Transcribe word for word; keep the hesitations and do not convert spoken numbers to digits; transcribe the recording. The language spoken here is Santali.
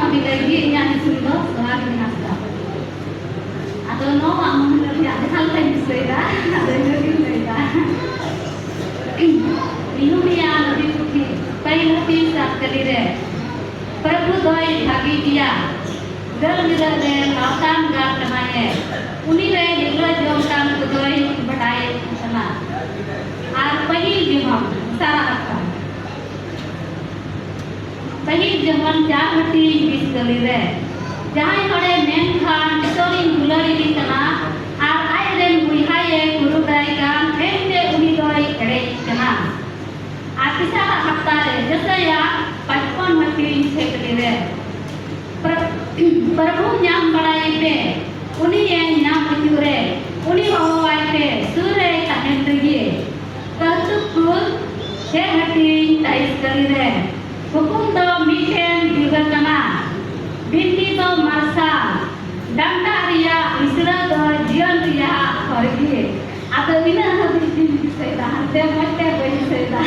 ᱟᱹᱰᱤ ᱞᱟᱹᱜᱤᱫ ᱤᱧᱟᱹᱜ ᱧᱩᱛᱩᱢ ᱫᱚ ᱥᱳᱱᱟᱞᱤ ᱦᱟᱸᱥᱫᱟ᱾ ᱟᱫᱚ ᱱᱚᱣᱟ ᱢᱚᱦᱚᱱ ᱨᱮᱭᱟᱜ ᱡᱟᱦᱟᱸ ᱞᱮᱠᱟᱧ ᱫᱤᱥᱟᱹᱭᱮᱫᱟ, ᱟᱫᱚ ᱤᱱᱟᱹᱜᱤᱧ ᱞᱟᱹᱭᱫᱟ᱾ ᱢᱤᱦᱩᱱᱤᱭᱟ ᱱᱚᱫᱤ ᱯᱩᱠᱷᱨᱤ, ᱯᱟᱹᱦᱤᱞ ᱦᱟᱹᱴᱤᱧ ᱥᱟᱛ ᱠᱟᱹᱞᱤ ᱨᱮ, ᱯᱨᱚᱵᱷᱩ ᱫᱚᱭ ᱵᱷᱟᱹᱜᱤ ᱜᱮᱭᱟ, ᱫᱟᱹᱞ ᱜᱤᱫᱟᱹᱨ ᱨᱮ ᱱᱟᱣᱛᱟᱱ ᱜᱟᱲ ᱠᱟᱱᱟᱭᱮ᱾ ᱩᱱᱤ ᱨᱮ ᱦᱤᱨᱞᱟᱹ ᱡᱚᱢ ᱠᱟᱱ ᱠᱚᱫᱚᱭ ᱵᱟᱰᱟᱭ ᱠᱟᱱᱟ᱾ ᱟᱨ ᱯᱟᱹᱦᱤᱞ ᱡᱮᱢᱚᱱ ᱥᱟᱨᱟ ᱟᱠᱟᱱ᱾ ᱯᱟᱹᱦᱤᱞ ᱡᱮᱢᱚᱱ ᱪᱟᱨ ᱦᱟᱹᱴᱤᱧ ᱵᱤᱥ ᱠᱟᱹᱞᱤ ᱨᱮ ᱡᱟᱦᱟᱸᱭ ᱦᱚᱲᱮ ᱢᱮᱱ ᱠᱷᱟᱱ ᱡᱚᱛᱚᱨᱤᱧ ᱫᱩᱞᱟᱹᱲᱤᱫᱤ ᱠᱟᱱᱟ, ᱟᱨ ᱟᱡ ᱨᱮᱱ ᱵᱚᱭᱦᱟᱭᱮ ᱠᱩᱨᱩᱫᱟᱭ ᱠᱟᱱ, ᱮᱱᱛᱮ ᱩᱱᱤ ᱫᱚᱭ ᱮᱲᱮᱭᱤᱡ ᱠᱟᱱᱟ᱾ ᱟᱨ ᱛᱮᱥᱟᱨᱟᱜ ᱦᱟᱯᱛᱟ ᱨᱮ ᱡᱚᱥᱚᱭᱟ ᱯᱟᱸᱪᱯᱚᱱ ᱦᱟᱹᱴᱤᱧ ᱪᱷᱮᱠᱞᱤ ᱨᱮ᱾ ᱯᱨᱚ-, ᱯᱨᱚᱵᱷᱩ ᱧᱟᱢ ᱵᱟᱲᱟᱭᱮ ᱯᱮ, ᱩᱱᱤᱭᱮ ᱧᱟᱢ ᱦᱚᱪᱚ ᱨᱮ, ᱩᱱᱤ ᱦᱚᱦᱚᱣᱟᱭ ᱯᱮ, ᱥᱩᱨ ᱨᱮᱭ ᱛᱟᱦᱮᱱ ᱨᱮᱜᱮ᱾ ᱠᱟᱹᱣᱛᱩᱠ ᱠᱩᱞ ᱪᱷᱮ ᱦᱟᱹᱴᱤᱧ ᱛᱟᱭᱤᱥ ᱠᱟᱹᱞᱤ ᱨᱮ᱾ ᱦᱩᱠᱩᱢ ᱫᱚ ᱢᱤᱫᱴᱮᱱ ᱰᱤᱵᱟᱹ ᱠᱟᱱᱟ, ᱵᱤᱱᱛᱤ ᱫᱚ ᱢᱟᱨᱥᱟᱞ, ᱰᱟᱱᱰᱟ ᱨᱮᱭᱟᱜ ᱢᱤᱥᱲᱟᱹ ᱫᱚ ᱡᱤᱭᱚᱱ ᱨᱮᱭᱟᱜ ᱦᱚᱨ ᱜᱮ᱾ ᱟᱫᱚ ᱤᱱᱟᱹᱜ ᱦᱟᱹᱵᱤᱡ ᱜᱤᱧ ᱫᱤᱥᱟᱹᱭᱮᱫᱟ, ᱦᱟᱱᱛᱮ ᱢᱚᱡᱽ ᱛᱮ ᱵᱟᱹᱧ ᱫᱤᱥᱟᱹᱭᱮᱫᱟ᱾